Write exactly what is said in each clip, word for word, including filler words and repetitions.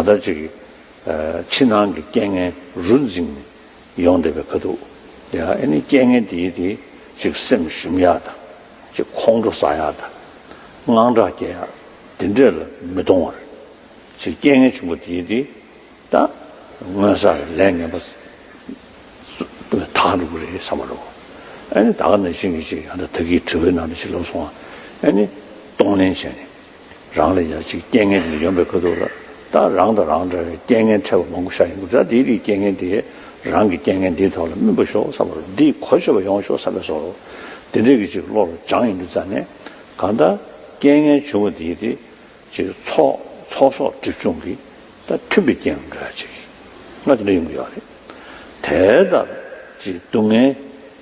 ད་ལྟ་ཅིག་ཕྱི་ནང་གི་རྐྱེན་ངན་རུ་འཛིངས་ནས་ཡོང་བསྡད་པའི་ཁ་ཐུག་ཡ། ཨ་ནི་རྐྱེན་ངན་དེ་དེ་ཅིག་སེམས་ཞུམ་ཡག་དང་། ཅིག་ཁོང་ཁྲོ་ཟ་ཡག་དང་། དངངས་སྐྲག་སྐྱེ་ཡག་དེ་འདྲས་ལ་མི་གཏོང་བར། ཅིག་རྐྱེན་ངན་བྱུང་བ་དེ་དེ་ད་མངོན་གསལ་ལས་ངན་པ་དག་འགྲོ་གི་རེད་བསམ་པ་རེད། ཨ་ནི་ད་ག་ནང་བཞིན་གྱི་ཅིག་ཡང་ད་ད་གིན་དྲི་བའི་ནང་དུ་ཅིག་ལབ་སོང་བ། ཨ་ནི་གཏོང་ལེན་བྱས་ནས། རང་ལ་ཡ་ཅིག་རྐྱེན་ངན་དེ་ཡོང་པའི་ཁ་ཐུག་ལ། ད་རང་དང་རང་འདྲ་བའི་རྐྱེན་ངན་འཕྲད་པ་མང་པོ་ཤར་ཡོང་གི་འདུག་ད་དེའི་རིགས་རྐྱེན་ངན་དེ་རང་གི་རྐྱེན་ངན་དེའི་ཐོག་ལ་སྨིན་པ་ཤོག་བསམ་པ་རེད། འདིས་གོ་ཆོད་པ་ཡོང་ཤོག་བསམ་པའི་བཟོ་འདྲ། དེ་འདྲས་ཀྱི་ཅིག་བློ་ལ་སྦྱངས་ཡོང་དུས་ཙ་ནས། གང་ལྟར་རྐྱེན་ངན་བྱུང་བ་དེ་དེ་ཅིག་ཚོགས་ཚོགས་གསོག་སྒྲིབ་སྦྱོང་གི་ད་མཐུན་པའི་རྐྱེན་འགྲོ་ཡ་ཅིག་ང་དེ་འདྲ་ཡོང་གི་ཡོད་རེད། དེ་ལྟར་ཅིག་སྡུག་བསྔལ་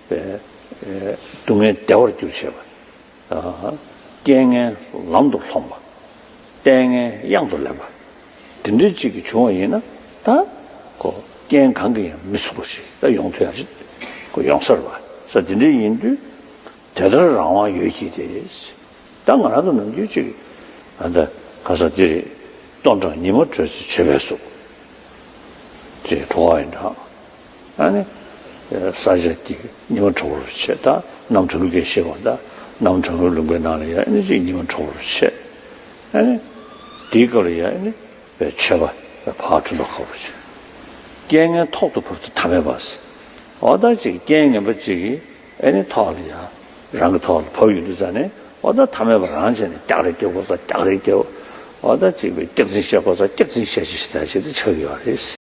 པའི་སྡུག་བསྔལ་བདེ་བར་འགྱུར་བྱེད་པ། རྐྱེན་ངན་ལམ་དུ་སློང་བ། ལྟས་ངན་གཡང་དུ་ལེན་པ། དེ་འདྲའི་ཅིག་གི་བྱུང་བ་ཡིན་ན། ད་ཁོ་རྐྱེན་གང་གིས་ཡང་མི་ཚུགས་པ་ཞིག་ད་ཡོང་ཐུབ་ཡ་ཞིག་ཁོ་ཡོང་ས་རེད་པ། ས་དེ་འདྲ་ཡིན་དུས་དེ་ལྟར་རང་དབང་ཡོད་ཀྱི་རེད། ད་ང་རང་ཚོ་ནམ་རྒྱུན་ཅིག་ཨ་ད་ག་ས་དེ་རེད། སྟོན་གྲངས་ཉི་མ་དྲོས་ཚེ་མཆོད་པའི་གཟུགས། ཅེས་བྲོ་བ་ཡིན་གྲང་། ཨ་ནི། ས་ཆ་གི་ཉི་མ་དྲོ་བོར་བྱེད་ད། གནམ་གྲང་གི་ཤེས་པ་ད། གནམ་གྲང་གི་ལུང་པའི་ནང་ལ་ཡ་ཨ་ནི་ཅིག་ཉི་མ་དྲོ་བོར་བྱེད། ཨ་ནི། དེའི་སྐབས་ལ་ཡ་ཨ་ནི། པའི་མཆོད་པ་ཕར་གྲུ་འདོགས་ཁ་བོར་བྱེད། རྐྱེན་ངན་ཐོག་ཏུ་བབས་ཚེ་ཐ་མལ་པ་ཟེར། འོ་ད་ཅིག་རྐྱེན་ངན་པ་ཅིག་གིས་ཨ་ནི་ཐོག་ལ་ཡ། རང་གི་ཐོག་ལ་བབས་ཡོང་དུས་ཙ་ནས། འོ་ད་ཐ་མལ་པ་རང་བྱས་ནས་སྐྱག་རེ་སྐྱག་དགོས་ས་སྐྱག་རེ་སྐྱག་འོ་ད་ཅིག་པའི་སྐྱག་རྫུན་བཤད་དགོས་ས་སྐྱག་རྫུན་བཤད་ཅིག་ཞིག་ད་བྱེད་དུ་ཆགས་ཡོད་རེད།